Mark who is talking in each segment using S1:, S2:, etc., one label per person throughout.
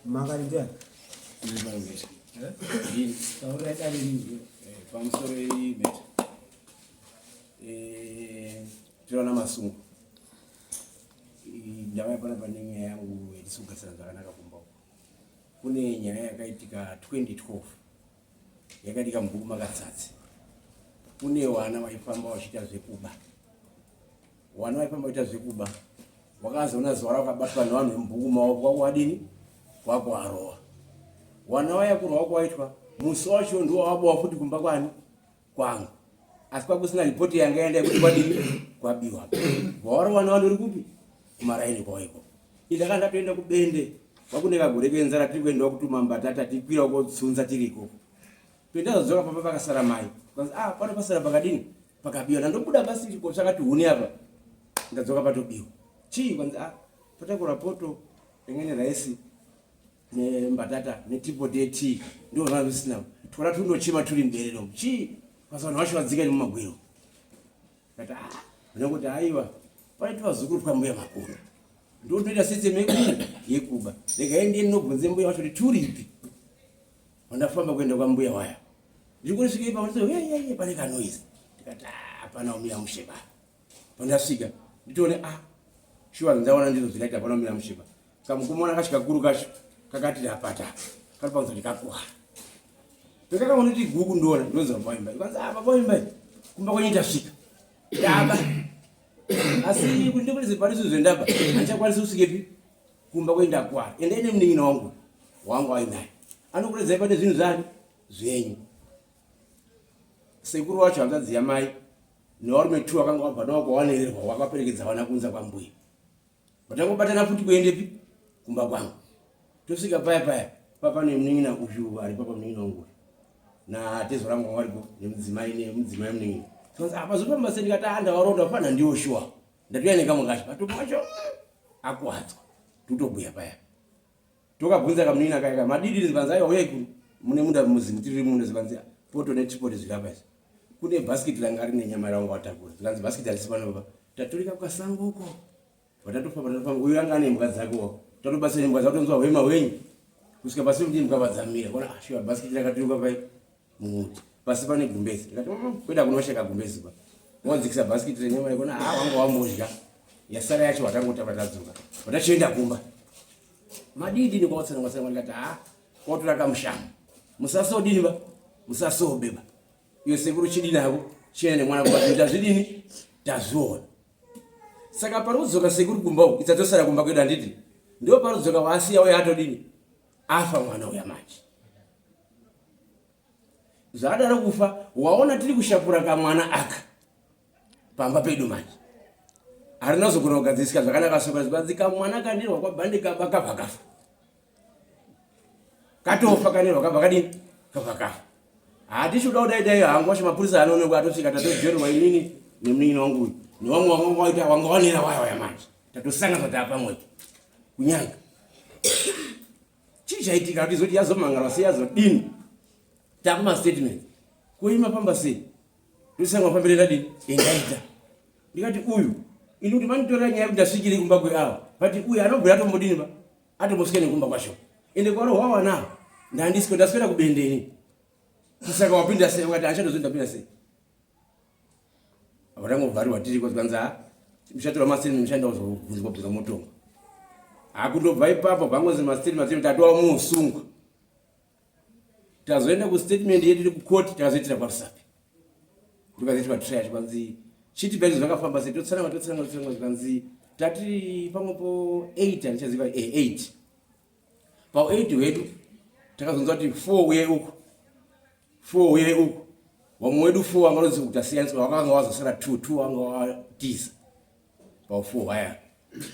S1: Makari ndiani? Taura dare rinzwe.
S2: Pamusoro imeta. Tinoona masungo. Ndauya pana pane nyaya yangu yatisi kugadzira zvakanaka kumba uko. Kune nyaya yakaitika 2012 yakaitika mubhuku Makatsatsi. Kune vana vaifamba vachiita zvekuba. Vana vaifamba vachiita zvekuba wakazoona zuva rakabatwa nevanhu vemubhuku mavo kwakuwadini kwakuarowa. Wana waya kurwa kwaitwa musi wacho ndiwo wabowa futi kumba kwani kwangu asi kwakusina ripoti yanga yaenda yekuti kwadini kwabiwa warowa nevanhu uri kupi kumaraini kwavo ikoko. Indaka ndatoenda kubende kwakune kagore kenzara tiri kuendawo kutuma mbatata tikwira kotsunza tiri ikoko. Pendazodzoka pamba pakasara mai. Kwanzi ah pano pasara pakadini pakabiwa ndandobuda basi kotsvaka tihuni apa ndadzoka patobiwa. Chii kwanzi ah patakura poto ringene raisi nembatata netipoti yetii ndo zvanga zvisina twona tundochema turi muberere umu chii kwanzi vanhu vacho vadzika nemumagwiro. Ndati ah ndinongoti aiwa pane tuvazukuru twambuya makuru ndotoita system yekudini yekuba regai ndiye ndinobvunze mbuya wacho kuti turipi Pandafamba kuenda kwambuya waya ndiri kusvika ipapo nditi hey, hey, pane kanoise ndikati ah, hapana umira mushe ba pandasvika nditoone ah shuwa ndaona ndizvo zvikaita hapana umira mushe ba kamukomana kacho kakuru kacho kakati rapata kari panza kuti kakuwara pekakaona kuti guku ndoona ndonzi baba waimba ikanzi ah baba waimba kumba kwenyu tasvika ndaba asi kuti ndikuridze pari zvinhu zvendaba handichakwanisi kusvikepi kumba kuenda kwari endai nemunin'ina wangu wangu ainaye anokuredzai pane zvinhu zvani zvenyu sekuru wacho hanzvadzi yamai nevarume two vakanga vabva navo kwawanererwa wakaperekedza vana kunza kwambuya vatangobatana futi kuendepi kumba kwangu tosvika paya paya papa nemunin'ina uyu ari papa munin'ina wangu uyu natezvara vangu varipo nemudzimai nemudzimai munin'ina apa zvofamba sei ndikati ah ndavaronda fana ndiwo shuwa ndatoya nekamwe kacho patopo kacho akuwadzwa totobhuya paya tokabvunza kamunina kaya kaya madidi zvikanzi aiwa uyai kuno mune munda muzimu tiri munda zvikanzi poto netripod zviri apa izvi kune bhasikiti ranga rine nyama raunga watakura zvikanzi bhasikiti harisi pano baba taturika kukasango uko vatatofamba tatofamba uyu anga ane imbwa dzake wako tatobatsira imbwa dzake tonzwa hwema hwenyu kusvika pasi pekuti imbwa vadzamira kona ah, shuwa bhasikiti rakaturikwa pai mumuti pasi pane gumbezi ndikati kweda kunosheka gumbezi pa wadzikisa bhasikiti renyama ikona ha ah, wanga wambodya yasara yacho watangotamba tadzoka watachienda kumba madidi nikwautsanangwatsanga ndikati ha ah, kwatora kamushamu musasodini ba musasobeba iyo sekuru chidini hako chienda nemwana kumba zvinhu tazvidini tazviona saka pari kudzoka sekuru kumba uku idzatosara kumba kwedu handiti ndo pari kudzoka waasiya uye atodini afa mwana uya manje Zvadaro kufa waona tiri kushapura kamwana aka pamba pedu manje. Harina kuzogona kugadzirisika zvakanaka soka zvikanzi kamwana kanirwa kwabhandi kaba kabva kafa. Katofa kanirwa kabva kadini? Kabva kafa. Hatisi kuda kudai dai hangu washo mapurisa anoonekwa atosvika tatojerwa inini nemunin'ina wangu uyu nevamwe wanga waita wanga wanera waya waya manje tatosangana tapamwe kunyanga Chii chaitika kuti izoti yazomangarwa sei yazodini? Takuma statement. Kuima pamba sei? Ndosanga mafambiro ndadini? Endaita. Ndikati uyu ini kuti vanditorera nyaya yekuti ndasvikire kumba kweawa but uyu anobvira atombodini ba atombosvika nekumba kwacho ende kwarohwa wana ndandisiko ndaswera kubendeni saka wapinda sei ukati achatozo ndapinda sei Vatangovharirwa tiriko zvikanzi ha muchatora masini muchaenda kuzobvunzwa bvunza motonga. Hakundobva ipapo vangozi masini masini tatowa muusungwa. Tazoenda kustatement yedu iri kukoti takazoitira kwaRusape. Ndikazoitwa trial zvikanzi chiti bheni zvakafamba sei totsananga totsananga totsananga zvikanzi tati pamwepo 8 handichaziva 8 pa 8 hwedu takazonzwa kuti 4 uye uku 4 uye uku vamwe wedu 4 wanga unonzi kutasiyaniswa wakanga wazosara 2 2 wanga watiza pa 4 waya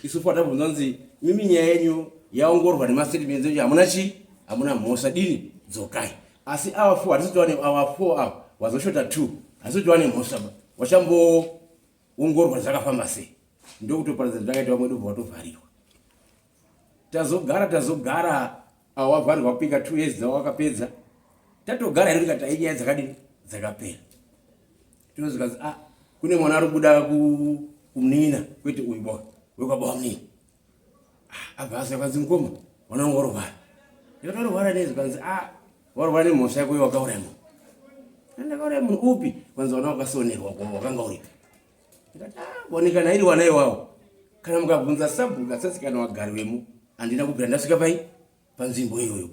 S2: isu 4 tabvunza kunzi mimi nyaya yenyu yaongororwa nemastatements enyu hamuna chii hamuna mhosva dini dzokai asi awa 4 hatisi tiwane awa 4 awa wazoshota 2 hatisi tiwane mhosva ba wachamboongororwa zvakafamba sei ndokutoparadza zvakaita vamwe wedu watovharirwa Tazogara tazogara awo wavharirwa kupika 2 years dzawo wakapedza. Tatogara here tikati ai nyaya dzakadini dzakapera. Tinozvikanzi ah kune mwana ari kubuda kumunin'ina kwete uyu boy wekwababa munin'ina. Ah, abva aziva kwanzi mukoma mwana wangu warwara. Ndikati warwara nei? Zvikanzi a ah, warwara nemhosva yako iwe wakauraya munhu. Ndakauraya munhu upi? Kwanzi wana wakasonerwa kwa wakanga uripi. Ndikati ah, bonekana iri wana iwawo. Kana mukabvunza sabhuku katsatsi kana wagari wemo, handina kubvira ndasvika pai panzvimbo iyoyo.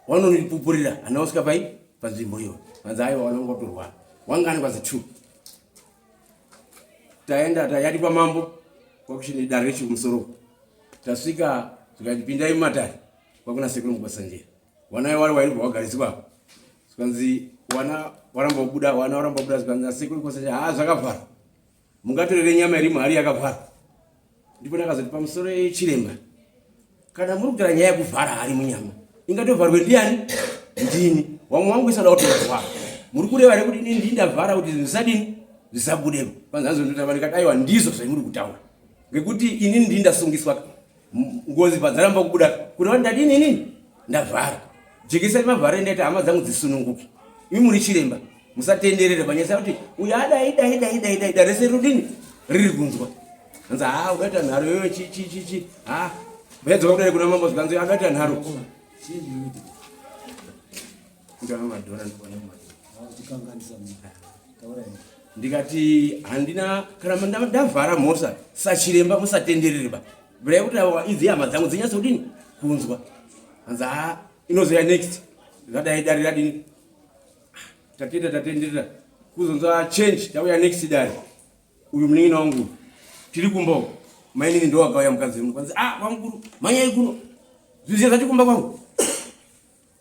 S2: Wanondipupurira handina kusvika pai panzvimbo iyoyo. Kwanzi aiwa wana wangotorwara. Wangani kwanzi two. Taenda tayati kwamambo kwakuchine dare rechikumusoro. Tasvika zvikanzi pindai mumatare kwakuna sekuru Mukotsanjera. Wana wari wairwa wagariswa apo. Zvikanzi wana waramba kubuda wana waramba kubuda zvikanzi nasekuru Mukotsanjera haa zvakavharwa. Mungatorere nyama iri muhari yakavharwa. Ndipo ndakazoti pamusoro yechiremba kana muri kutaura nyaya yekuvhara hari munyama ingatovharwe ndiani? Ndini. Wamwe wangu isada kutovhara. Muri kureva here kuti ini ndini ndavhara kuti zvisadini zvisabudepo. Panzi hanzi ndotava ndikati aiwa ndizvo zvaimuri kutaura. Ngekuti inini ndini ndasungiswa ngozi padzaramba kubuda kureva ndadini inini ndavhara. Jekesai mavhara endaita hama dzangu dzisununguke. Imi muri chiremba musatenderere panyaya kuti uyu adai dai dai dai dai dare rese rudini riri kunzwa. Hanzi haa udaita nharo iyoyo chi chi chi chi haa bhedzoka kudai kuna mambo zvikanzi adaita nharo. Ndikati handina kana ndavhara mhosva sachiremba musatenderere ba bhurai kuti awa idzi hama dzangu dzinyatso kudini kunzwa. Hanzi haa inozouya next zvadai dare radini tatenda tatenderera kuzonzwa change tauya next dare uyu munin'ina wangu tiri kumba uko mainini ndo wakauya mukadzi wemunhu kwanzi ah wamukuru manyai kuno zviziya zvati kumba kwangu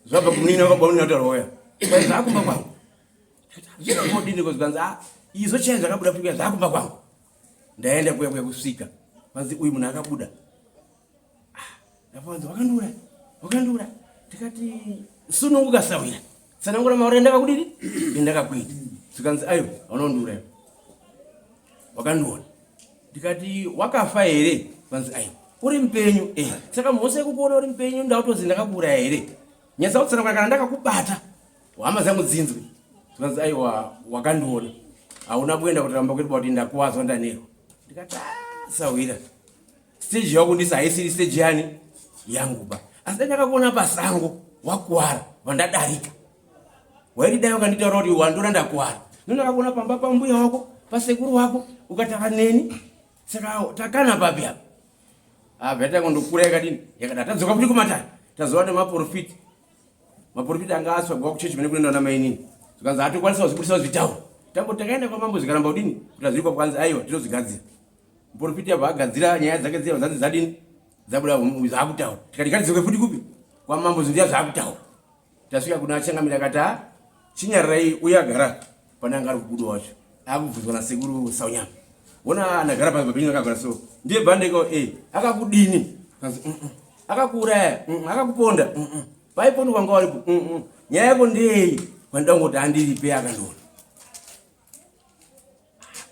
S2: zvabva kumunin'ina wakabva unina kutaura waya kwanzi zvakumba kwangu zvinongodini ko zvikanzi ah izvo chai zvakabuda kuya zvakumba kwangu ndaenda kuya kuya kusvika kwanzi uyu munhu akabuda Ndapanzi wakandiuraya, wakandiuraya. Ndikati sununguka sawira. Tsanangura mauraya ndakakudini? Ndakakuita. Zvikanzi ayo hauna kundiuraya. Wakandiona. Ndikati wakafa here? Vanzi ayo uri mupenyu. Eh, saka mhosva yekukuona uri mupenyu ndautozi ndakakuuraya here? Nyatsa kutsanangura kana ndakakubata. Hama dzangu dzinzwe. Zvikanzi aiwa wakandiona. Hauna kuenda kutaramba kwedu kuti ndakuwadzwa ndanerwa. Ndikati ah, sawira. Stage yako ndisa haisiri stage yani yangu ba. Asi dai ndakakuona pasango wakuwara vandadarika. Waiti dai wakanditaura kuti wandora ndakuwara. Ndono ndakakuona pamba pambuya wako, pasekuru wako ukataka neni. Saka takana papi apa? Ah, beta ngondokura yakadini? Yakada tadzoka kuti kumatare. Tazova nemaprofiti. Maprofita anga aswa kuchechi mene kunoenda namainini. Zvikanzi hatokwanisa kuzvibudisa zvitaura. Tambo takaenda kwamambo zvikaramba kudini? Kuti azvirikwa kwanzi aiwa tinozvigadzira. Muprofita abva agadzira nyaya dzake dziya dzanzi dzadini? Dzabuda zvaakutaura. Tikati ngatidzoke futi kupi? Kwamambo zvinhu zvaakutaura. Tasvika kuna changamire akati ah chinyararai uye agara pane anga ari kubuda wacho. Akubvunzwa nasekuru Saunyama. Wona anagara pasi papenyu akagara so. Ndiye bandeko eh akakudini? Kanzi Akakuuraya, akakuponda. Paipondwa wanga waripo. Nyaya yako ndeyei? Wandida kungoti andiripe akandiona.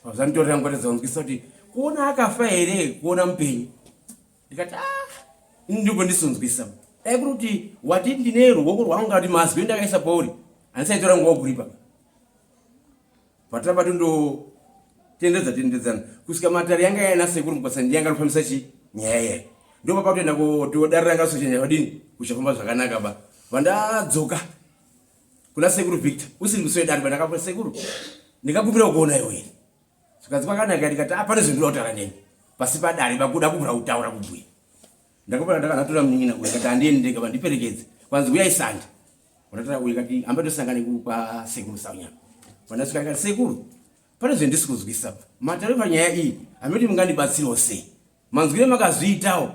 S2: Pazvanditorera nguva dzanzwisa kuti kuona akafa here kuona mupenyu. Ndikati ah ini ndipo ndisonzwisa. Dai kuri kuti wati ndine ruoko rwangu kana kuti mazwi ndakaisa pauri handisaitora nguva kuripa. Patiramba tondotendedza tendedzana kusvika matare yanga yaina sekuru Mukotsa ndiye anga arikufambisa chi nyaya iyayi. Ndipo pakutoenda kodarira ranga risochenya vadini kuchafamba zvakanaka ba. Vandadzoka kuna sekuru Victor usiri musi wedare pandakapo sekuru ndingakumbira kuona iwe here zvikanzi kwakanaka ndikati ah pane zvendinoda kutaura nemi pasi padare bakuda kubvira kutaura kubhuya ndakabva ndakanatora munin'ina uyu ndikati handiendi ndega vandiperekedze kwanzi uyai sande vandatora uyu kati hamba tosangane kwa sekuru Saunyama vandasvika ndikati sekuru pane zvendisi kunzwisa mataure panyaya iyi hamiti mungandibatsirawo sei manzwire makazviitawo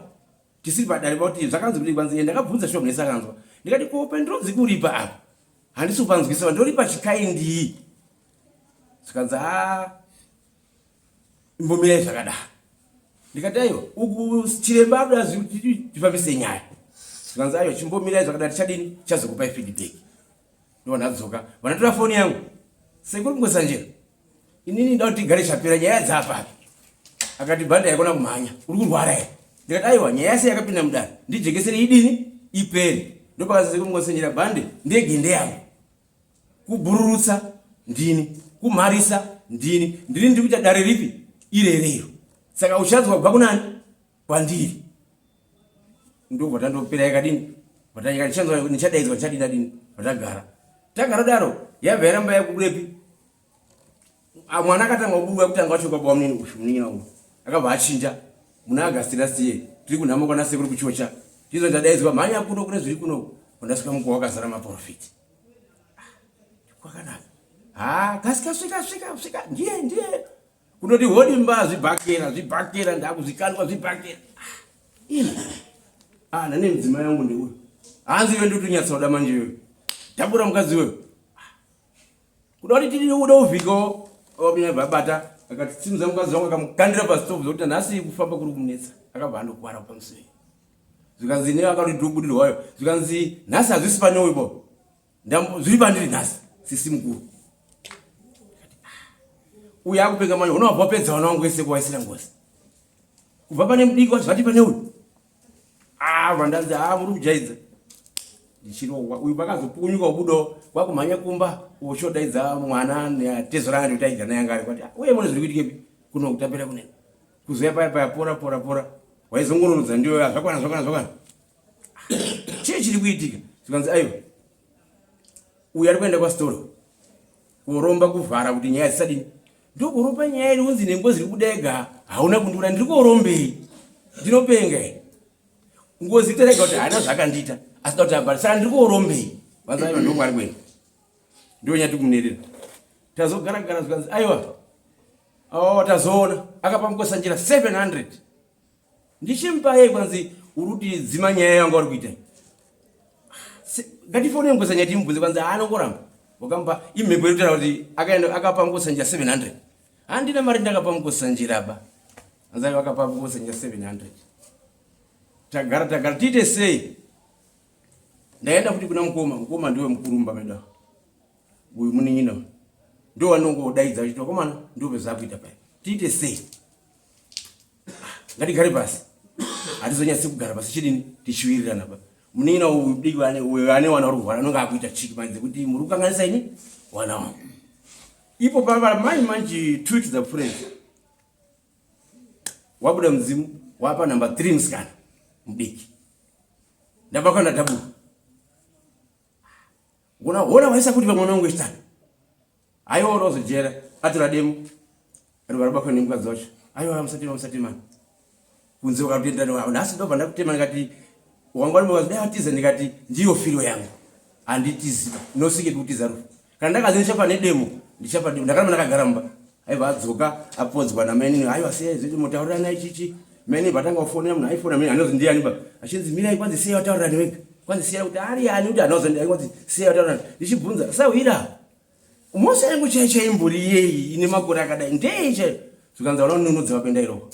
S2: tisiri padare pakuti zvakanzi kudii kwanzi ndakabvunza shuwa munhu akanzwa ndikati ko pandinonzi kuripa apa handisi kupanzwisa ndoripa chikaindii zvikanzi a imbomirai zvakadaro ndikati aiwa uku chiremba akuda tifambise nyaya zvikanzi aiwa chimbomirai zvakadaro tichadini tichazokupai feedback ndovanadzoka vanotora foni yangu sekuru Mukotsanjera inini nda kuti tigare chapera nyaya dzapapi akati bhanda yakona kumhanya uri kurwara here ndikati aiwa nyaya yese yakapinda mudare ndijekesere idini ipere ndopakazi sekuru Mukotsanjera bhande ndege ndeyangu kubhururutsa ndini kumharisa ndini ndini ndiri kuita dare ripi irereiro saka uchanzwa kubva kunani kwandiri ndobva tandopera yakadini. Ndichadaidzwa ndichadini adini vatagara tagara daro yabva yaramba yakuburepi. Ah, mwana akatanga kuburuka kutanga wacho kwababa munini uyu munin'ina uyu akabva achinja muna August last year tiri kunhamo kwana sekuru kuchocha ndizvo ndadaidzwa mhanya kuno kune zviri kuno kwandasvika mukuwa wakazara maprofiti. Ah, kwakanaka ha kasika svika svika svika ndiye ndiye kunoti hodi mba zvibhakera zvibhakera ndakuzvikandwa zvibhakera. Ah, ini ah nane mudzimai wangu ndeuyu hanzi iwe ndikutunyatsoda manje iwewe tabura mukadzi iwewe kuda kuti tiri uda uvhikawo wabina vabata akatsimudza mukadzi wangu akamukandira pastove zvokuti nhasi kufamba kuri kumunetsa akabva andokwara pamusoro zvikanzi ne akati ndobudirwayo zvikanzi nhasi hazvisi pane uyu bo zviri pandiri nhasi sisi mukuru uyu akupenga manje unobva wapedza vana vangu vese kuvaisira ngozi kubva pane mudiki wacho zvati pane uyu. Ah, vandanzi ah, muri kujaidza ndichirohwa uyu pakazopukunyuka ubudo kwakumhanya kumba uchodaidza mwana tezora anga nditaidza naye anga ari kwati ah, uye mune zviri kuitikepi kuno kutapira kunena kuzoya paya paya pora pora pora waizongoronodza ndiyo ah, zvakwana zvakwana zvakwana chii chiri kuitika zvikanzi aiwa uyu ari kuenda kwasitoro kuromba kuvhara kuti nyaya dzisadini ndokuropa nyaya iri unzi nengozi iri kudega hauna kundiura ndiri kurombei ndinopenga here ngozi iterega kuti haana zvakandiita asi da kuti abhari saka ndiri kurombei vanzi aiwa ndokwari kuenda ndonyati kumunerera tazogara gara zvikanzi aiwa oh, tazoona akapa mukosanjira 700 ndichimupa yei kwanzi uri kuti dzima nyaya yanga uri kuita ngatifone ngosanja timubvunze kwanzi haanongoramba wakamupa imhepo iri kutaura kuti akaenda akapa ngosanja 700 handina mari ndakapa mukosanjira ba anzai vakapa ngosanja 700 tagara tagara tiite sei ndaenda futi kuna mukoma mukoma ndiwe mukuru mumba medu uyu munin'ina ndo wanongodaidza achiti vakomana ndove zvakuita paya tiite sei ngatigare pasi hatizonyatsi kugara pasi chidini tichiwirirana pa munin'ina uyu diki uyo ane wana uri kurwara anonge akuita chiki manje dzekuti muri kukanganisa ini wana wangu ipo pava mai manje tweet dzapfuura idzi wabuda mudzimu wapa number 3 musikana mudiki ndabakwa ndadabura Ngona hona waisa kuti vamwana wangu wechitatu. Aiwa unozojera atora demo. Ari varabakwa nemukadzi wacho. Aiwa musatema musatema. Kunze wakatenda nhasi ndobva ndakutema ndikati wangu ari mukadzi dai atiza ndikati ndiyo firo yangu. Handitizi nosike kutiza rufu. Kana ndakazi ndichapa nedemo ndichapa demo ndakaramba ndakagara mumba. Aiva adzoka apodzwa namainini aiwa siyai zvedu motaurirana ichichi. Mainini vatanga kufonera munhu aifona mainini anozi ndiyani ba achinzi mirai kwanzi siyai wataurirani wega. Kwanzi siyai kuti ari ani kuti anozi ndiyani kwanzi siyai wataurirani. Ndichibvunza sahwira mhosva yangu chai chai imbori yeyi ine makore akadai ndei chaiyo. Zvikanzi hauna kunonodza vapenda iroko.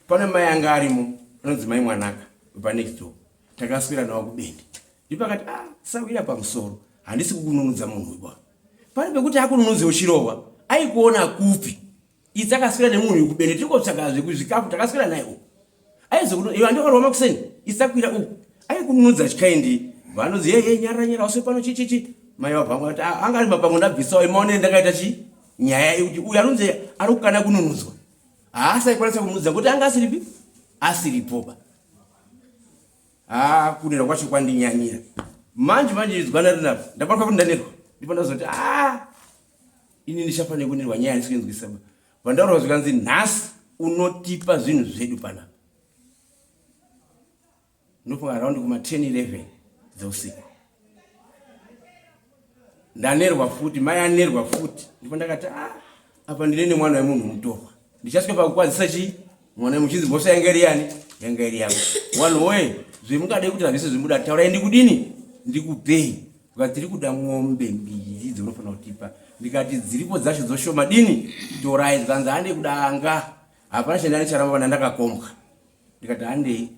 S2: Pane mai anga arimo anonzi mai Mwanaka wepanext door takaswera nawo kubende ndipo akati ah sahwira pamusoro handisi kukununudza munhu uyu bwana. Pane pekuti akununudze uchirohwa aikuona kupi idzi akaswera nemunhu uyu kubende tiri kotsvaga zvikafu takaswera naye uku aizokuti iwe andikarwa makuseni isakwira uku aikununudza chikaindi vanonzi ye ye nyarara nyarara uswe pano chichichi mai vabva vati ah, anga ari mapango ndabvisawo imaonere ndakaita chi nyaya yekuti uyu anonzi ari kukana kununudzwa haasaikwanisa kununudza kuti anga asiripi asiripoba haa kunera kwacho kwandinyanyira manje manje izwana rinapo ndabatwa kuti ndanerwa ndipo ndazoti a ini ndichafanira kunerwa nyaya handisi kuinzwisisa ba vandaurwa zvikanzi nhasi unotipa zvinhu zvedu panapa ndofunga around kuma 10 11 dzeusiku ndanerwa futi mai anerwa futi ndipo ndakati ah, apa ndine nemwana wemunhu mutorwa ndichasvika pakukwazisa chii mwana muchinzi mhosva yanga iri yani yanga iri yangu wanhu woye zvemungade kuti hazvisi zvimuda taurai ndikudini ndikupei ndikati tiri kuda mombe mbiri dzinofanira kutipa ndikati dziripo dzacho dzoshoma dini torai zvikanzi handei kudanga hapana chandani charamba vana ndakakombwa ndikati handei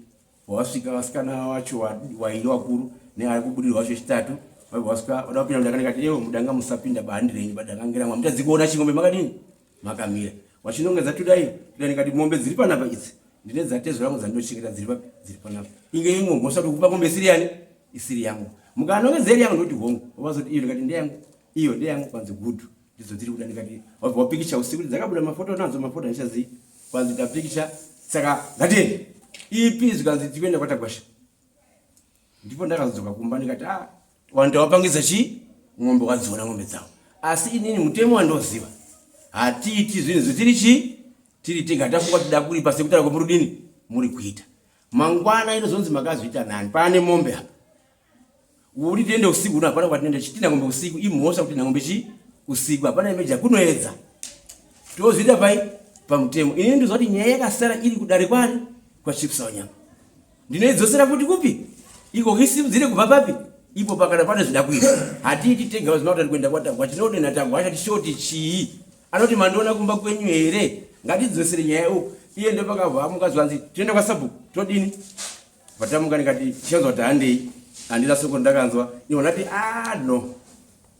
S2: Wasvika vasikana wacho wainge wakuru neari kubudirwa wacho chitatu vaibva vasvika vada kupinda mudanga ndikati ewo mudanga musapinda bahandi renyu badanga ngerangu hamutadzi kuona chingombe makadini makamira wachinongedza tudai tudai ndikati mombe dziri panapa idzi ndine dzatezo rangu dzandinochengeta dziri papi dziri panapa inge imwe mhosva kuti kupa mombe isiri yani isiri yangu mukanongedza iri yangu ndoti hongu vazoti iyo ndikati ndeyangu iyo ndeyangu kwanzi gudhu ndidzo dziri kuda ndikati wabva wapikicha usiku dzakabuda mafoto nadzo mafoto handichazivi kwanzi tapikicha saka ngatiende ipi zvikanzi tikuenda kwatagwasha Ndipo ndakazodzoka kumba ndikati ah, vanhu tavapangidza chii ng'ombe wadziona ng'ombe dzavo. Asi inini mutemo wandoziva hatiiti zvinhu zvitiri chii tiri tega tafunga kuti dakuripa sekutaura kwemuri dini muri kuita. Mangwana inozonzi makazviita nani pane mombe apa. Uri tiende usiku uno hapana kwatinoenda chitina ng'ombe usiku imhosva kuti ng'ombe chi usiku hapana imeja kunoedza. Tozviita pai pamutemo. Inini ndozva kuti nyaya yakasara iri kudare kwani kwaChief Sawanyama. Ndinoidzosera futi kupi? Iko isimudzire kubva papi? Ipo pakana pane zvida kuita. Hatiiti tega zvinoda kuti kuenda kwaTagwa tinodena Tagwa acho tishoti chii? Anoti mandiona kumba kwenyu here? Ngatidzosere nyaya uku. Iye ndopakabva amuka zvanzi toenda kwasabhuku todini? Vatamuka ndikati tichanzwa kuti handei. Handina soko ndakanzwa. Ivo ndati ah no.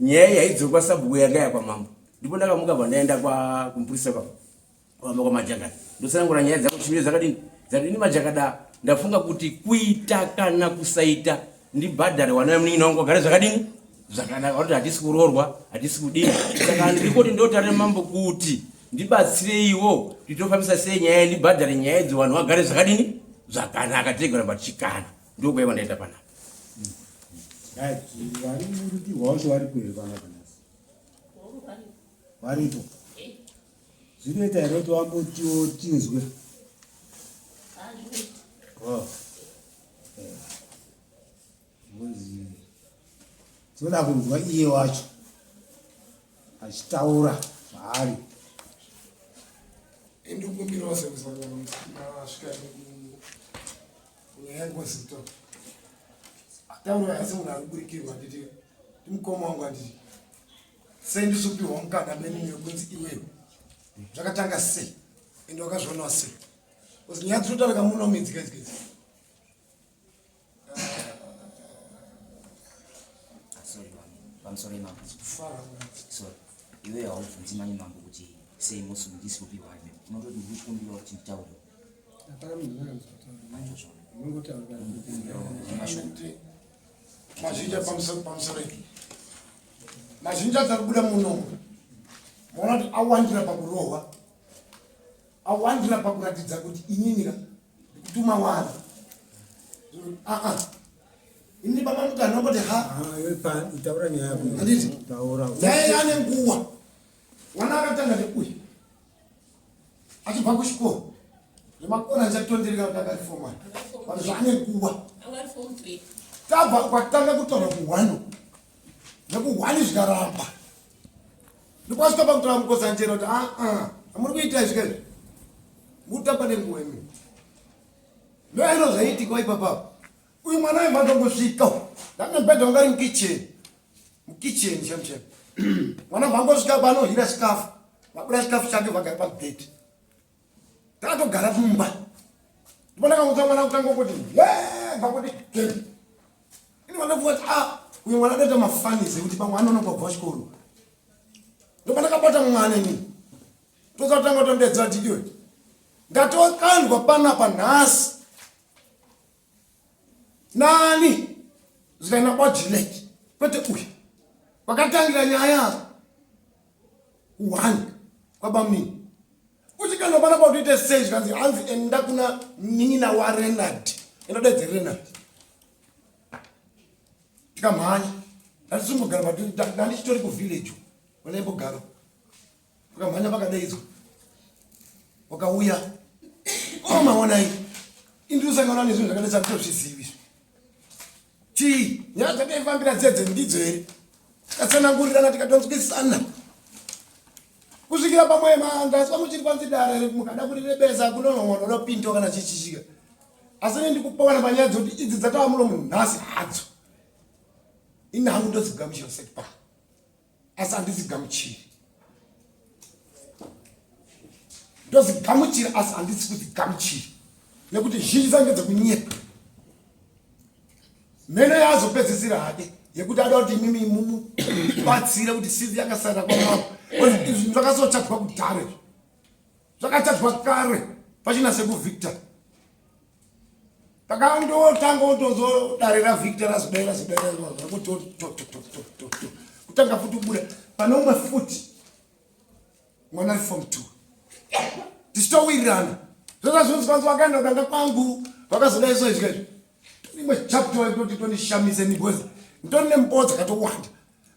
S2: Nyaya iyi haidzokwa kwasabhuku yanga yakwamambo. Ndipo ndakamuka bva ndaenda kwa kumupurisa kwa kwamba kwamajakada. Ndotsanangura nyaya dzangu chimiro dzakadini? Dzakadini majakada ndafunga kuti kuita kana kusaita ndibhadhare wana munin'ina wangu wagare zvakadini? Zvakanaka kuti hatisi kuroorwa, hatisi kudini. Saka ndiri kuti ndotarira mambo kuti ndibatsireiwo kuti tofambisa sei nyaya ndibhadhare nyaya idzo vanhu vagare zvakadini? Zvakanaka tirege kuramba tichikana. Ndokuya kwandaita panapa.
S1: Right, vari murudzi rwacho varipo here panapa nhasi? Varipo. Zvinoita here kuti vambotiwo tinzwe? Oh. Eh. Ngozi. Tinoda kunzwa iye wacho achitaura zvaari.
S3: Ndikumbirawo semusangano masvika nyaya yengozi to ataura asi munhu ari kuburikirwa handiti ndimukoma wangu handiti sei ndisupihwa mukana benini wekunzi iwewe zvakatanga sei ende wakazvionawo sei bcause nyaya dzinotaurika muno midzi kaidzi
S4: pamusoro imambo sorry iwe haubvunzi mani mambo kuti sei musi ndisi kupiwa unototi ndikukumbira kuti nditaure
S3: Mazhinji pamusoro mazhinji atari kubuda muno maona kuti awandira pakurohwa awandira pakuratidza kuti ininika ndikutuma wana aa ini baba mutano vamboti ha handiti nyaya yane nguwa mwana akatanga nekuya achibva kuchikoro zvemakore andichatondereka kuti akari form one but zvaane nguva tabva kwatanga kutaura kuhwani nekuhwani zvikaramba ndikwasvika pakutaura mukosanjera kuti aa ah, ah, amuri kuita izvi kaizvi mutamba nenguva imi ndoaino zvaiitikwa ipapapo uyu mwana wemba ndongosvika ndakune bhedha wanga ri mukitchen mukitchen chem chem mwana vangosvika panohira chikafu vabuda chikafu chake vagara pabhedhi takatogara mumba ndipo ndakangoza mwana kutanga kuti vakuti ini vandafunga kuti a ah, uyu mwana adaita mafanisi ekuti pamwe anonoka kubva chikoro ndopandakabata mwana ini tozatanga kutondedza kuti iwe ndatokandwa panapa nhasi Nani? Zvikaenda kwaJuliet kwete uyu. Kwakatangira nyaya one kwabamnini. Uchikandwa pana pautoite sei zvikanzi hanzi enda kuna munin'ina waRenard. Enda daidze Renard. Tikamhanya. Ndandisimbogara but ndandichitori kuvillage. Vanaimbogara. Vakamhanya vakadaidzwa. Wakauya. Oh maona iyi. Indosangana nezvinhu zvakadai sakutozvizivi izvi. Chii? Nyaya dzataifambira dzedze ndidzo here? Tikatsanangurirana tikatonzwisana. Kusvikira pamwe mandaswa muchiri kwanzi dare mukada kurirebesa kunonoona unopindwa kana chichichika. Asi ini ndikupawana panyaya dzekuti idzi dzatava muno munhasi hadzo. Ini hangu ndodzigamuchira sekupa. Asi handidzigamuchiri. Ndodzigamuchira asi handisi kudzigamuchira. Nekuti zhinji dzange dzekunyepa. Mheno yaazopedzisira hake yekuti ada kuti imimi mumubatsire kuti sizi yakasara kwamambo. Izvi zvakasochadwa kudhara izvi. Zvakachadwa kare pachina sekuVictor. Takandotanga kutozodare raVictor razodai razodai razodai kutanga futi kubuda pane umwe futi mwana ari form 2 tichitowirirana zvazvazvinzi kwanzi wakaenda kudanga kwangu vakazodai so izvi kaizvi. Imwe chapter yekutoti tonishamise ni because nditori nembodzo dzakatowanda.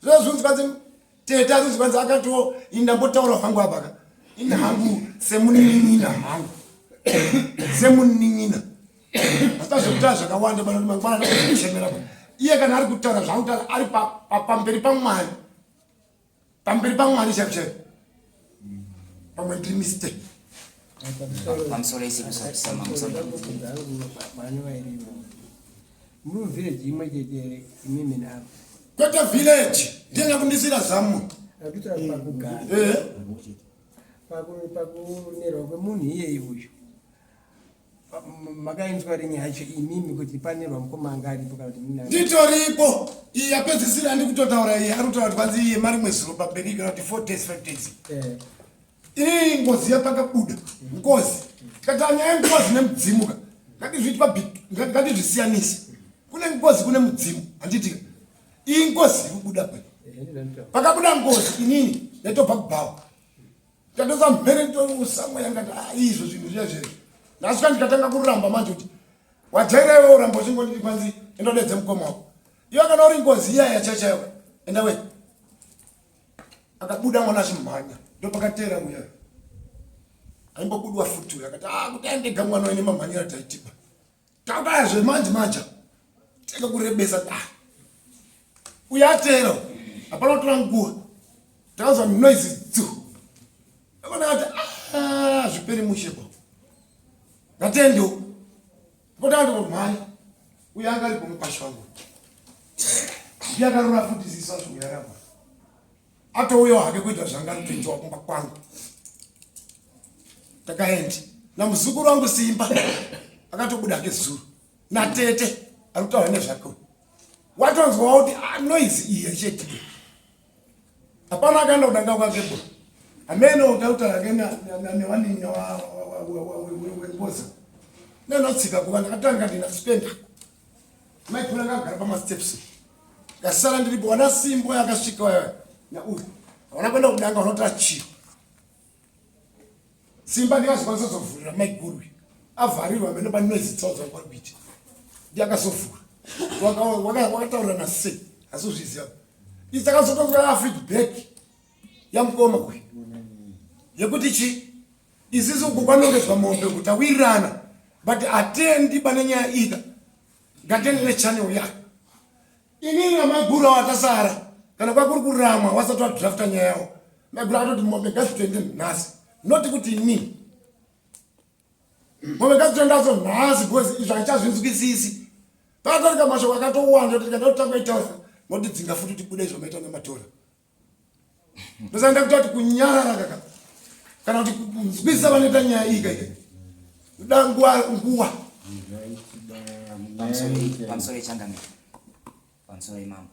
S3: Zvino zvinzi kwanzi tete azinzi kwanzi akato indambotaura hangu apa ka. Ini hangu semunin'ina hangu. Semunin'ina. Asi zvekutaura zvakawanda bana kuti mangwana anokuchemera. Iye kana ari kutaura zvaakutaura ari pamberi paMwari. Pamberi paMwari chaipo chaipo. Pamwe ndiri mistake.
S4: Pamusoro isi
S5: Muri village imwe chete here imimi navo?
S3: Kwete village, ndiye nyakundisira zamu.
S5: Akuitira pakugara.
S3: Eh.
S5: Pakunerwa kwemunhu iyeyi uyu. Makainzwa rini yacho imimi kuti panerwa mukoma anga aripo kana kuti mina?
S3: Nditoripo. Iyi yapedzisira andikutotaura iyi ari kutaura kuti kwanzi iye mari mwezuro pamberi kana kuti 4 days 5 days.
S5: Eh.
S3: Iyi ngozi yapakabuda ngozi tikataura nyaya yengozi nemudzimu ka ngatizvisiyanise kune ngozi kune mudzimu handitika iyi ngozi iri kubuda pa pakabuda ngozi inini ndaitobva kubhawa ndatoza mhere nditosamwe yangati ah, izvo zvinhu zviya zvezvo ndasvika ndikatanga kuramba manje kuti wajaira iwe uramba uchingonditi kwanzi endodedze mukoma wako iwe kana uri ngozi iyaya chaichaiyo enda wee Akabuda mwana achimhanya ndopakateera uya aimbobudwa futi uya akati ah kuti andega mwana waine mamhanyira taitipa takudaya zvemanje manja teka kurebesa da uya ateera hapana kutora nguva takanzwa noise dzu akona ati ah zviperi mushe pa ngatendo potanga kumhanya uya anga aripo mukwasha wangu ndiye akarora futi ziso azvouya atouyawo hake kuita zvanga arikutoitawo kumba kwangu takaenda namuzukuru wangu simba akatobuda hake zuru natete ari kutaura nezvake watonzwawo kuti ah, noise iyi yaichaitika hapana akaenda kudanga kwake bo amene utautaura ke newanina wengozi nenotsika kuva ndakatanga ndina spenda maikura ngagara pamasteps ndasara ndiripo wana simbo yakasvika nauyu hawana kuenda kudanga unotora chiro simba ndikazokwanisa kuzovhurira maiguru avharirwa mene panoise tsawo dzangu kwari kuita ndiakazovhura wakataurirana sei asi uzviziva isi takazotoa feedback yamukoma uyu yekuti chi isisu uku kwanongedzwa mombe kuti tawirirana but atendi pane nyaya ika ngatende nechannel yake inini namaiguru awo atasara kana kwakuri kuramwa wasati wadrafta nyaya yawo maiguru akatoti mombe ngazitoende nhasi not kuti inini mombe ngazitoendadzo nhasi because izvo handichazvinzwisisi pakatarika mashoko akatowanda kuti tikada kutanga itaura motidzinga futi kuti buda izvo maita nematora ndosanda kuta kuti kunyarara kaka kana kuti kunzwisa vanoita nyaya iyi kaika kuda nguva nguva
S4: pamusoro yechangamire pamusoro yemambo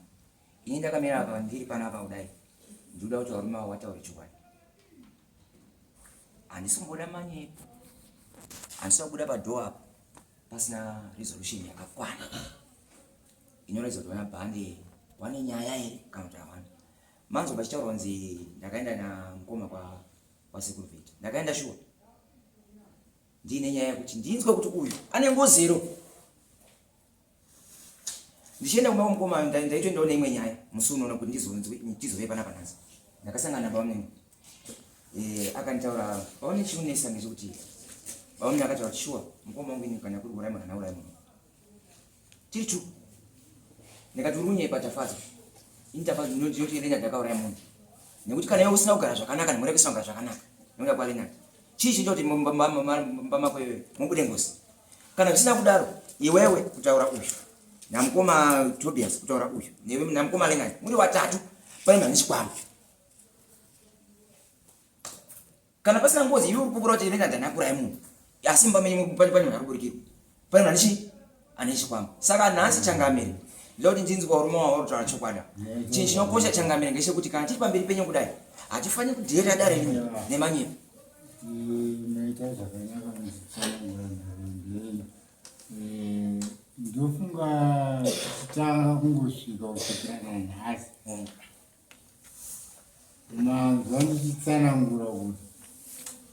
S4: ini ndakamira apa ndiri panapa kudai ndikuda kuti varume avo vataure chokwadi handisi kumboda manyepo handisi kubuda padhoo apa pasina resolution yakakwana inoratidza kuti vana bhande wane nyaya here kana kuti hawana manzwa pachitaurwa kunzi ndakaenda namukoma kwa kwasekuru vheti ndakaenda shuwa ndiine nyaya yekuti ndinzwe kuti uyu ane ngozero ndichienda kumba kwamukoma ndaitoendawo neimwe nyaya musi unoona kuti ndizove panapa nhasi ndakasangana nabamunini eh, akanditaura paone chiunesa ngechekuti bamunini akataura kuti shuwa mukoma wangu ini kana kuri kuuraya munhu anauraya munhu tiri two ndikati uri kunyepa tafadzwa ini tafadzwa ndinoti Leonard akauraya munhu nekuti kana iwe usina kugara zvakanaka nemhuri yako isina kugara zvakanaka nekuda kwaLeonard chii chinoita kuti mumba mako iwewe mubude ngozi kana zvisina kudaro iwewe kutaura uyu namukoma Tobias kutaura uyu newe namukoma Leonard muri watatu pane munhu ane chikwambo Kana pasina ngozi iwe urikupupura kuti Leonard haana kuuraya munhu. Asi mumba menyu pane pane munhu arikuburikirwa. Pane munhu ane chii? Ane chikwambo. Saka nhasi changamire ndoda kuti ndinzwe varume wavo vari kutaura chokwadi. Chinhu chinokosha changamire ngechekuti kana tiri pamberi penyu kudai hatifaniri kudheerera dare rino nemanyepo.
S1: Maita zvakanaka muchitsanangura nhoroondo yenyu. Eh, ndofunga tichitanga kungosvika kusvikira nanhasi. Manzwa ndichitsanangura kuti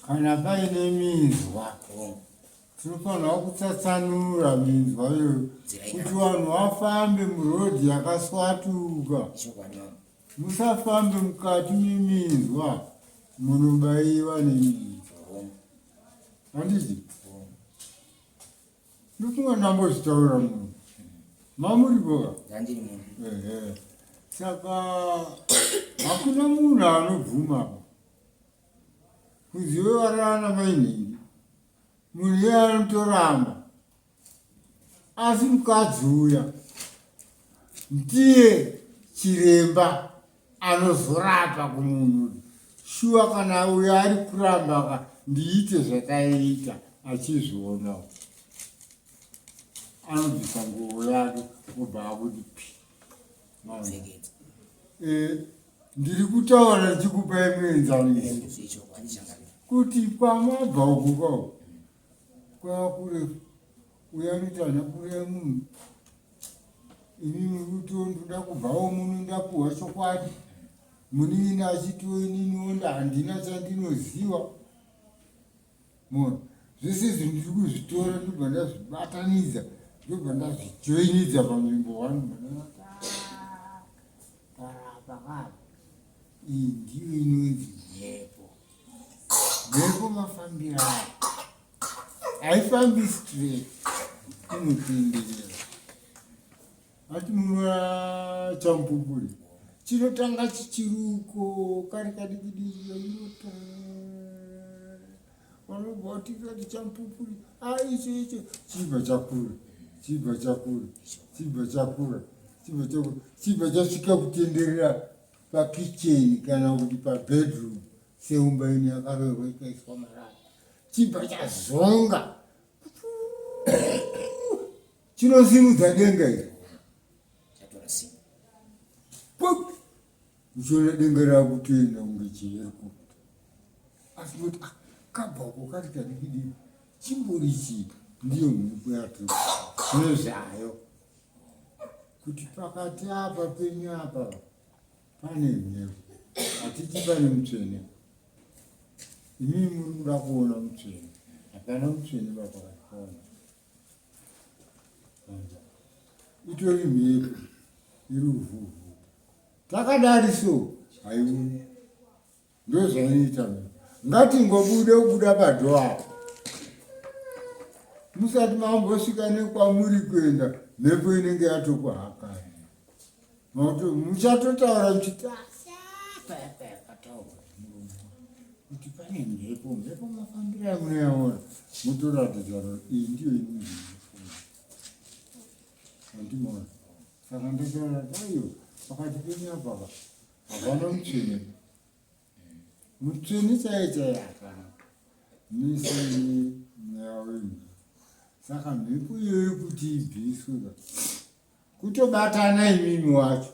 S1: kana paine minzwa
S4: Hongu.
S6: Tinofanirwa kutsatsanura minzwa iyoyo kuti vanhu vafambe murodhi yakaswatuka. Musafambe mukati meminzwa munobaiwa neminzwa. Handiti? Ndofunga ndambozvitaura munhu. Mamuripoka? Ehe. Saka hakuna munhu anobvuma apa. Kunzi iwe warara namainhingi. Munhu iye anotoramba. Asi mukadzi uya ndiye chiremba anozorapa kumunhu shuwa kana uyo ari kuramba ka ndiite zvataiita achizvionawo anobvisa nguvo yake obva akuti pi eh, ndiri kutaura ndichikupai muenzaniso kuti kwamabva uku kwao kwava kurefu uyo anoti hana kureya munhu inini kuti ndoda kubvawo muno ndapuhwa chokwadi munin'ina achitiwo ininiwo handina chandinoziva mona zvese izvi ndiri kuzvitora ndobva ndazvibatanidza ndobva ndazvijoinidza panzvimbo one parapa kapa iyi ndiyo inonzi mhepo mhepo mafambiro ayo haifambi straight inotenderera ati munoona chamupupuri chinotanga chichiruko kari kadikidiki inota vanobva vatikati chamupupuri a icho icho chibva chakura chibva chakura chibva chakura chibva chakura chibva chasvika kutenderera pakicheni kana kuti pabedroom seumba ino yakaroerwa ikaiswa marara chibva chazonga chinosimudza denga iri uchiona denga rakutoenda kunge chiherikopta asi kuti ah, kabva uko kari kadikidiki chimbori chii ndiyo mhepo yato nezvayo kuti pakati apa penyu apa pane mhepo hatiti pane mutsvene Imimi muri kuda kuona mutsvene. Hapana mutsvene baba pakati pano. Itori mhepo iri uvhuvhu. Takadari so haiuyi. Ndozvainoita mhepo. Ngatingobude kubuda padho apo. Musati mambosvika nekwamuri kuenda mhepo inenge yatokuhakai. Muchatotaura muchiti paya paya pataurwa kuti pane mhepo mhepo mafambiro amunoyaona motoratidza iyi ndiyo inonzi mhepo andimona saka ndataura aiwa pakati penyu apaka hapana mutsvene mutsvene chaiye chaiye hapana mese mweya wemhepo saka mhepo iyoyo kuti ibviswe ka Kutobatana imimi wacho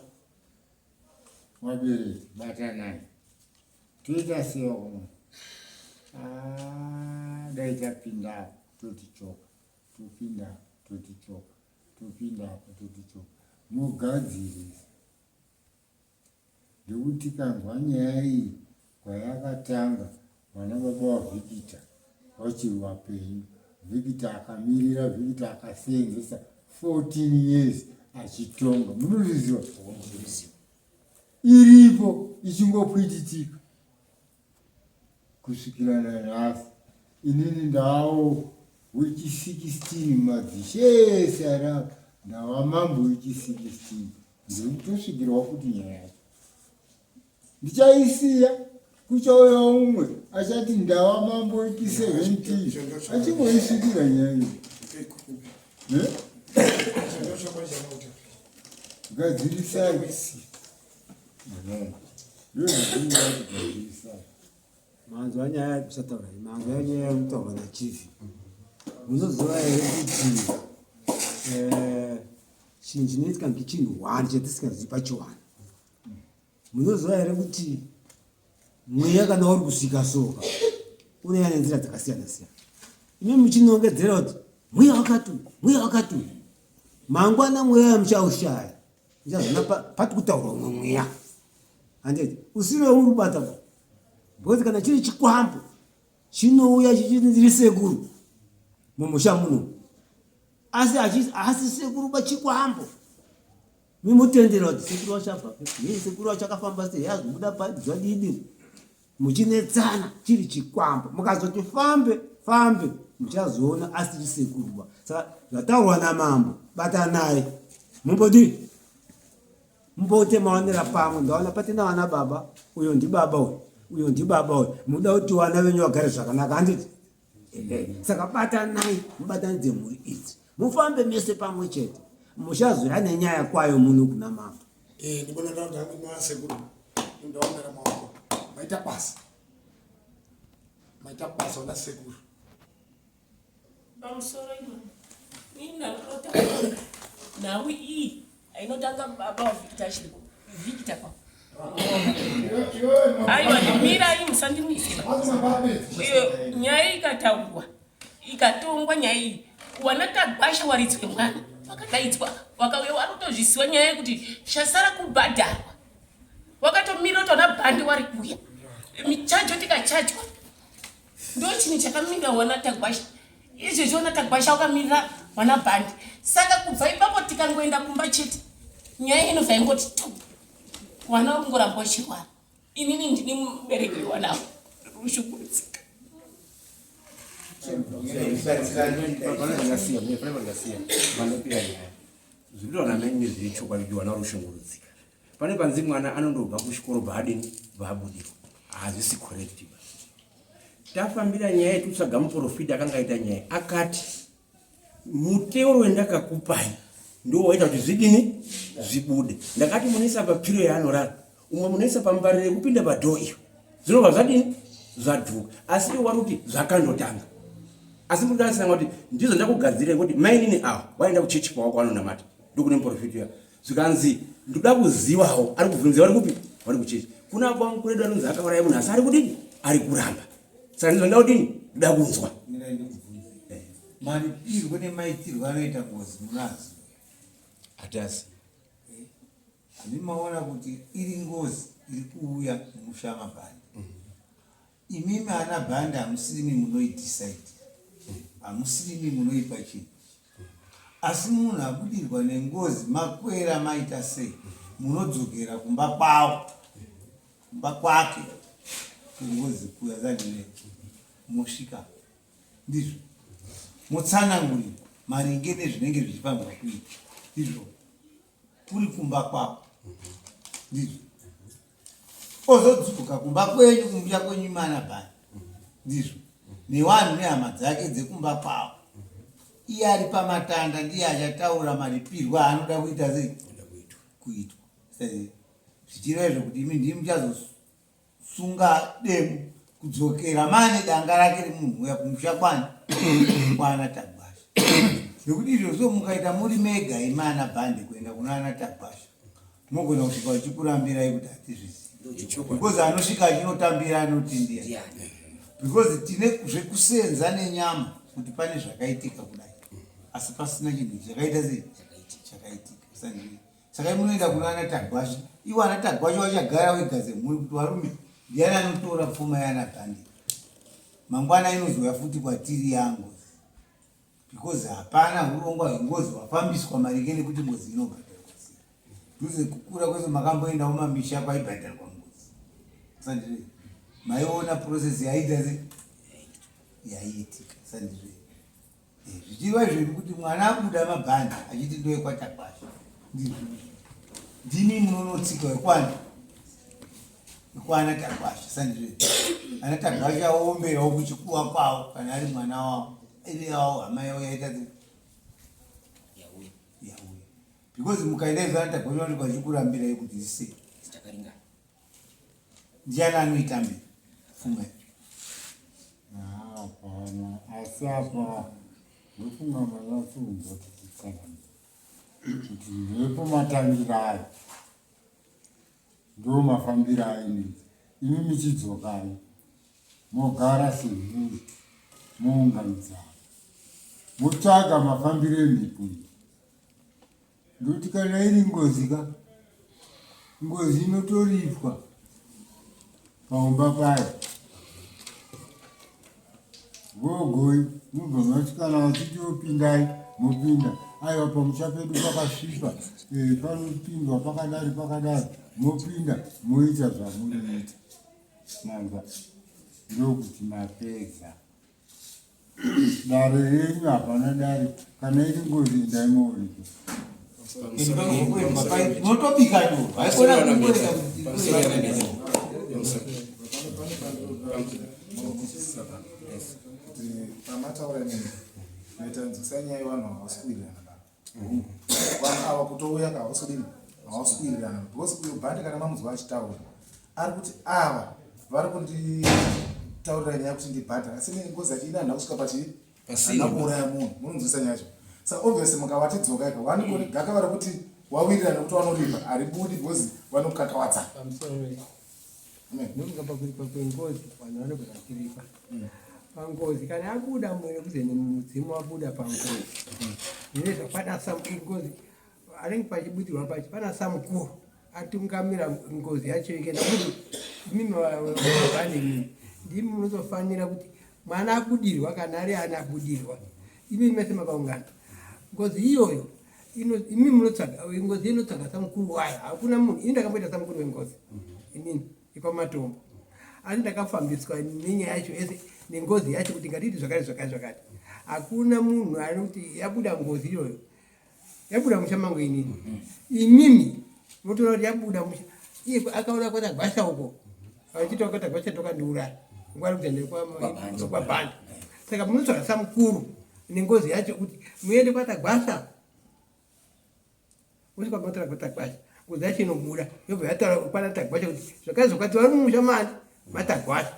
S6: wabereki batanai toita sei vakomana ah, dai tapinda apo toti choka topinda apo toti choka topinda apo toti choka mogadzirisa Ndokuti tikanzwa nyaya iyi kwayakatanga vana baba vaVikita vachiri vapenyu. Vikita akamirira, Vikita akaseenzesa 14 years achitonga. Munozviziva? Iripo ichingopwititika kusvikira nanhasi. Inini ndawo wechi 16 madzishe ese ari apa ndava mambo wechi 16. Ndiri kutosvikirwa futi nyaya yacho. Ndichaisiya kuchauya umwe achati ndava mambo wechi 17 achingoisvikira nyaya iyi. Eh? Gadzirisai. Ndozvazvinoda kugadzirisai.
S1: Manzwa nyaya kusataura manzwa nyaya yekutaurwa nachief. Munoziva here kuti eh, chinhu chinoitika ngechinhu one chatisingazivi pachiwani. Munoziva here kuti mweya kana uri kusvika soka unouya nenzira dzakasiyana siyana. Imi muchinongedzera kuti mweya wakati mweya wakati mangwana mweya muchaushaya muchazoona pati kutaurwa umwe mweya handiti usiri weuri kubata ba because kana chiri chikwambo chinouya chichinzi ndiri sekuru. Mumusha muno. Asi asi sekuru bachikwambo. Mimutendera kuti sekuru vachabva kupi? Hei sekuru vachakafamba sei? Azobuda pa zvadidi. Muchinetsana chiri chikwambo. Mukazoti fambe fambe muchazoona asiri sekuruba. Saka zvataurwa namambo batanai. Mumbodii? Mumbote maonera pamwe ndaona patina vana baba uyo ndibaba uyu uyo ndibaba uyu muda kuti vana venyu vagare zvakanaka handiti? Saka batanai mubatanidze mhuri idzi mufambe mese pamwe chete muchazoya nenyaya kwayo muno kuna mambo.
S3: Eh, ndibona ndaona sekuru ndaombera maoko maita basa maita basa ona sekuru
S7: pamusoro imama ini ndandinota nhau iyi ainotanga baba wavictor achiripo victor kwa aiwa ndimirai musandimisira iyo nyaya ikataurwa ikatongwa nyaya iyi wana tagwasha waridzwe mwana wakadaidzwa wakauya warutozvisiwa nyaya yekuti chasara kubhadharwa wakatomira kuti wana bhandi wari kuya michajo tikachajwa ndochinhu chakamirira wana tagwasha izvezvi wana tagwasha wakamirira wana bhandi saka kubva ipapo tikangoenda kumba chete nyaya inobva ingoti tu wana uri kungoramba uchirwara inini ndini mubereki wanawo rushungurudzika
S2: zvinotaura nani zviri chokwadi kuti wana rushungurudzika pane panzi mwana anondobva kuchikoro bvaadini bvaabudirwa hazvisi correct ba tafambira nyaya yetutsvaga muprofita akanga aita nyaya akati muteuro wendakakupai ndiwo waita kuti zvidini zvibude ndakati munoisa papiro yaanorara umwe munoisa pambariro yekupinda padhoo iyo zvinobva zvadini zvadhuka asi iwo wari kuti zvakandotanga asi murume asanga kuti ndizvo ndakugadzirira kuti mainini awa waenda kuchechi kwawako anonamata ndokune muprofita uya zvikanzi ndoda kuzivawo ari kubvunza vari kupi vari kuchechi kuna kwangu anonzi akauraya munhu asi ari kudini ari kuramba saka ndizvo ndoda kudini ndoda kunzwa
S6: maripirwo nemaitirwo anoita ngozi munazi
S2: hatasi
S6: eh, handi maona kuti iri ngozi iri kuuya mumusha mabhandi mm. Imimi ana Bhandi hamusirimi munoidecide, hamusirimi munoipa chinhu. Asi munhu abudirwa nengozi makwera maita sei munodzokera kumba kwavo, kumba kwake kungozi kuya zanine mosvika ndizvo motsanangurirwa maringe nezvinenge zvichifanirwa kuita ndizvo kuri kumba kwako ndizvo ozodzoka kumba kwenyu kumbuya kwenyu imana bhani ndizvo newanhu nehama dzake dzekumba kwavo iye ari pamatanda ndiye achataura maripirwo aanoda kuita sei kuitwa zvichireva izvo kuti imi ndimi muchazosunga demo kudzokera mane danga rake remunhu uya kumusha kwani kwana tagwasha nekuti izvozvo mukaita muri mega imana bhande kuenda kuna ana tagwasha Mogona kusvika vachikurambirai kuti hatizvizivi because anosvika achinotambira anoti ndiani because tine zvekusenza nenyama kuti pane zvakaitika kudai asi pasina chinhu chakaita sei chakaitika saka munoenda kuna ana tagwasha iwo ana tagwasha vachagara wega semhuri kuti varume ndiani anotora pfuma yaana bhandi mangwana inozouya futi kwatiri yangu because hapana hurongwa hwengozi hwafambiswa maringe nekuti ngozi inobhadharwa sei dhuze kukura kwese makamboendawo mamisha kwaibhadharwa ngozi sandizve maiona process yaiita se yaiitika sandizve eh, zvichireva izvo kuti mwana abuda mabhandi achiti ndoyekwatakwasha ndizvo ndimi munonotsika wekwani wekwana takwasha sandizve ana takwasha oomberawo kuchikuwa kwawo kana ari mwana wawo iri yawo hama yavo yaita yauya because mukaenda izvo ana takwasha vanenge vachikurambirai kuti sei ndiani anoitambira pfuma
S8: hapana asi apa ndofunga manyatsounzwa tichitsanangura kuti mhepo matangiro ayo ndo mafambiro ayo inoita imi michidzokai mogara semhuri mounganidzana motsvaga mafambiro emhepo iyi ndokuti kana iri ngozi ka ngozi inotoripwa paumba payo. Gogoi mobva mati kana vachiti opindai mopinda. Aiwa pamusha pedu pakasvipa eh, panopindwa pakadari pakadari mopinda moita zvamunoita. Manzwa ndokuti mapedza. Dare renyu hapana dare kana iri ngozi endai mooripa.
S9: Motobika doro. Haikona kungorega
S10: kuti pamataura nini maita nzwisa nyaya yevanhu havasi kuwirirana baba vanhu ava kutouya ka havasi kudini havasi kuwirirana because uyo bhandi kana mamunzwa achitaura ari kuti ava vari kunditaurira nyaya kuti ndibhadhara asi ngozi yacho ini handina kusvika pachii handina kuuraya munhu munonzwisa nyaya yacho sa obviously mukavati dzoka ika vanogoni gakava rekuti wawirirana nekuti vanoripa haribudi because vanokakavadza
S5: Ndofunga pakuripa kwengozi vanhu vanogona kuripa pangozi kana abuda mwene kuze nemudzimu wabuda pangozi zvine zvakwana ngozi anenge pachibudirwa pachi pana samukuru atungamira ngozi yacho ikenda kuti imimi vane mimi ndimi munotofanira kuti mwana abudirwa kana ari ana abudirwa imimi mese makaungana ngozi iyoyo imi munotsvaga ngozi inotsvaga samukuru wayo hakuna munhu ini ndakamboita samukuru wengozi inini ikwamatombo asi ndakafambiswa nenyaya yacho yese nengozi yacho kuti ngatiiti zvakati zvakati zvakati hakuna munhu anokuti yabuda ngozi iyoyo yabuda musha mangu inini imimi motoona kuti yabuda musha iye akaona kwata gwasha uko achiita kwata gwasha tokandiuraya ngwari kuti nekwabhanda saka munotsvaga samukuru nengozi yacho kuti muende kwatagwasha wosvika kunotaura kwatagwasha ngozi yacho inobuda yobva yataura kwana tagwasha kuti zvakati zvakati vari mumusha mani matagwasha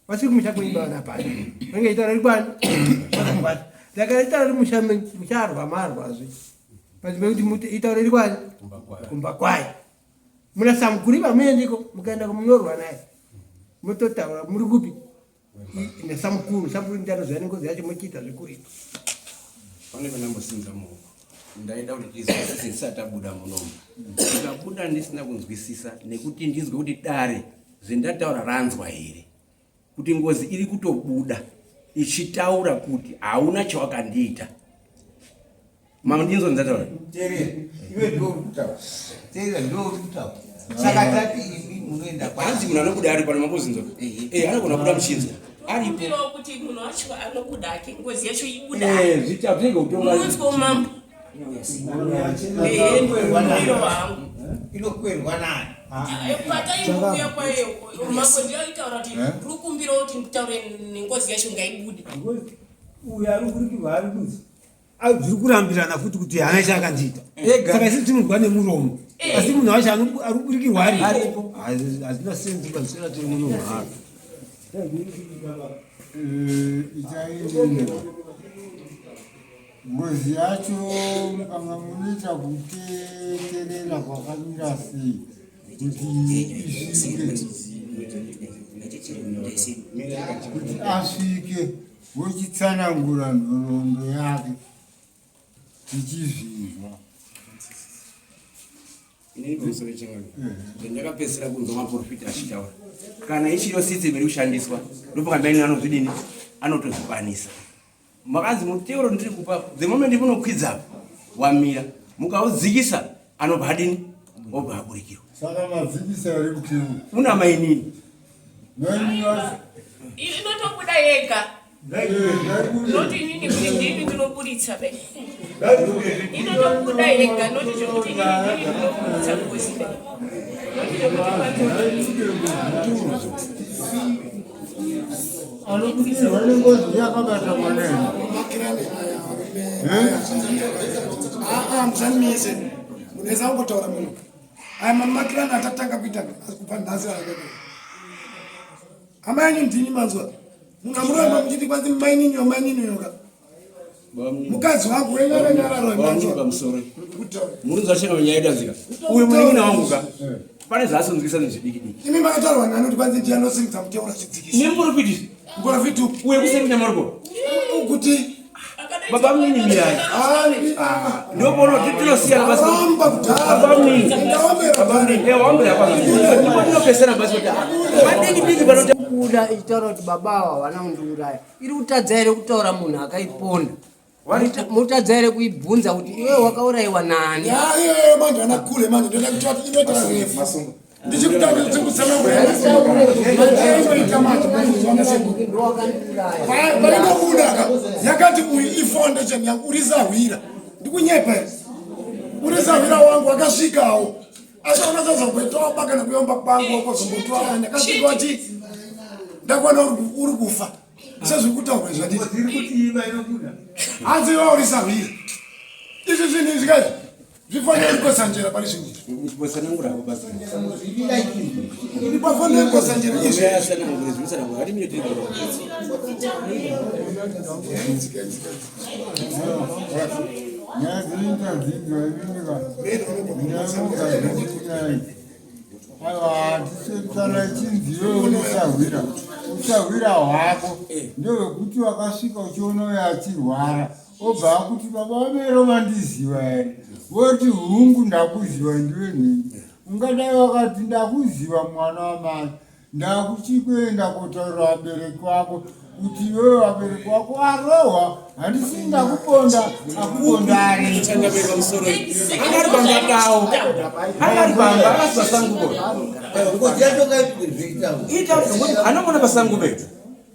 S5: vasiri kumusha kwenyu bavana pano vange itaura ri kwani matagwasha saka itaura ri musha menyu mucharwa marwazve panzvimbo yekuti itaure ri kwani kumba kwayo muna samukuru vamuendiko mukaenda kumunorwa naye mototaura muri kupi nesamukuru samukuru ndianozviva nengozi yacho mochiita zvekuripa
S2: pane pandambosimudza muoko ndaida kuti tizwisise tisati tabuda munomu ndikabuda ndisina kunzwisisa nekuti ndinzwe kuti dare zvendataura ranzwa here kuti ngozi iri kutobuda ichitaura kuti hauna chawakandiita Mamundinzwa ndataura.
S9: Teerera. Iwe ndiwe uri kutaura. Teerera ndiwe uri kutaura. Saka tati imi munoenda
S2: kwa. Hanzi munhu anobuda ari pano mambozinzwa. Eh anogona kubuda muchinzwa. Aripo.
S7: Ndiro kuti munhu wacho anobuda ake ngozi yacho ibuda.
S2: Eh zvicha zvinenge kutonga.
S7: Munzwa mambo. Eh ndiro wangu.
S9: Inokwerwa nani?
S7: Pataimbuya kwayo mambo ndiyo aitaura kuti rukumbiro kuti nditaure nengozi yacho ngaibude.
S1: Uyu ari kurikirwa ari kunzi zviri kurambirana futi kuti haana chaakandiita saka isi tinonzwa nemuromo eh. asi munhu wacho ari kuburikirwa aripo hazvina senzi bazvisina tiri muno mharo
S8: eh, ichainini ngozi yacho mukanga munoita kuteterera kwakamira sei kuti isvike kuti asvike Wochitsanangura nhoroondo yake tichizvinzwa.
S2: Inini pamusoro chengano ndakapedzisira kunzwa maprofita achitaura kana ichiriyo system iri kushandiswa ndopakamaini anozvidini anotozvikwanisa makanzi muteuro ndiri kupa the moment munokwidza wamira mukaudzikisa anobva adini obva aburikirwa
S8: saka madzikisa here muteuro
S2: una mainini
S7: Inotobuda yega. Not inini kuti ndini ndinoburitsa be. Inotobuda yega not zvekuti inini ndini ndinoburitsa ngozi be. Not zvekuti
S8: Anobudirwa nengozi yakabata mwana here?
S3: Aa musanmise munhu angotaura munhu aya mamakirani atatanga kuita kubva nhasi aaa hama yanyu ndini manzwa munhu amuramba muchiti kwanzi mainini wamainini yoka mukadzi wangu
S2: wenyaranyararo munonzwa chena nyaya yedu anzika uyu munin'ina wangu ka pane zvaasonzwisa nezvidiki diki
S3: imi makataurwa nani kuti kwanzi ndiye anosimudza muteuro achidzikisa
S2: nemuprofiti
S3: muprofiti
S2: uye kuseri kunyamoroko
S3: kuti
S2: baba mnini mirai ndopono tinosiyana basi baba mnini baba mnini eh waambira kwa ndipo tinopesana basi kuti padiki diki panoti
S5: kubuda ichitaura kuti baba ava havana kundiuraya iri kutadza here kutaura munhu akaiponda mutadza here kuibvunza kuti iwe wakaurayiwa nani
S3: iyoyo manje ana kule manje ndoda kuti vati inoita refu ndichikutangirikutsanangurainoita manje painobuda ka yakati uyu ifoundation yangu uri sahwira ndikunyepa here uri sahwira wangu akasvikawo asi unozozombetoba kana kuyomba kwangu wakozombotoa ndakasvika wachi ndakuona uri kufa sezviri kutaurwa zvanditi hanzi iwe uri sahwira izvi zvinhu izvi kaizvi zvifanira kukosanjera pari zvinhu izvi pafanira kukosanjera izvi
S6: Aiwa, chinzi iwewe unosahwira usahwira hwako ndewekuti wakasvika uchiona uyo achirwara obva akuti baba vamero vandiziva here voti hungu ndakuziva ndiwe nhingi ungadai wakati ndakuziva mwana wamai ndakuchikuenda kotaurira vabereki vako kuti iwewe vabereki vako varohwa handisi ndakuponda akuponda
S2: ariangari bamba kawo angari bamba akasi pasanguko ita anomona pasangu pe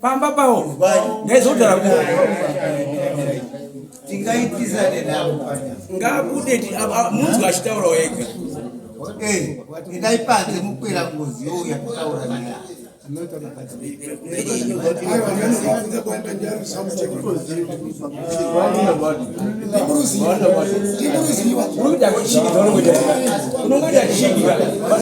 S2: pamba pawo ndaizodara ku
S9: tingaitisane navo
S2: ngabude munzwa achitaura wega
S9: eh, endai panze mukwira ngozi youya kutaura naye
S2: Unongoita chii?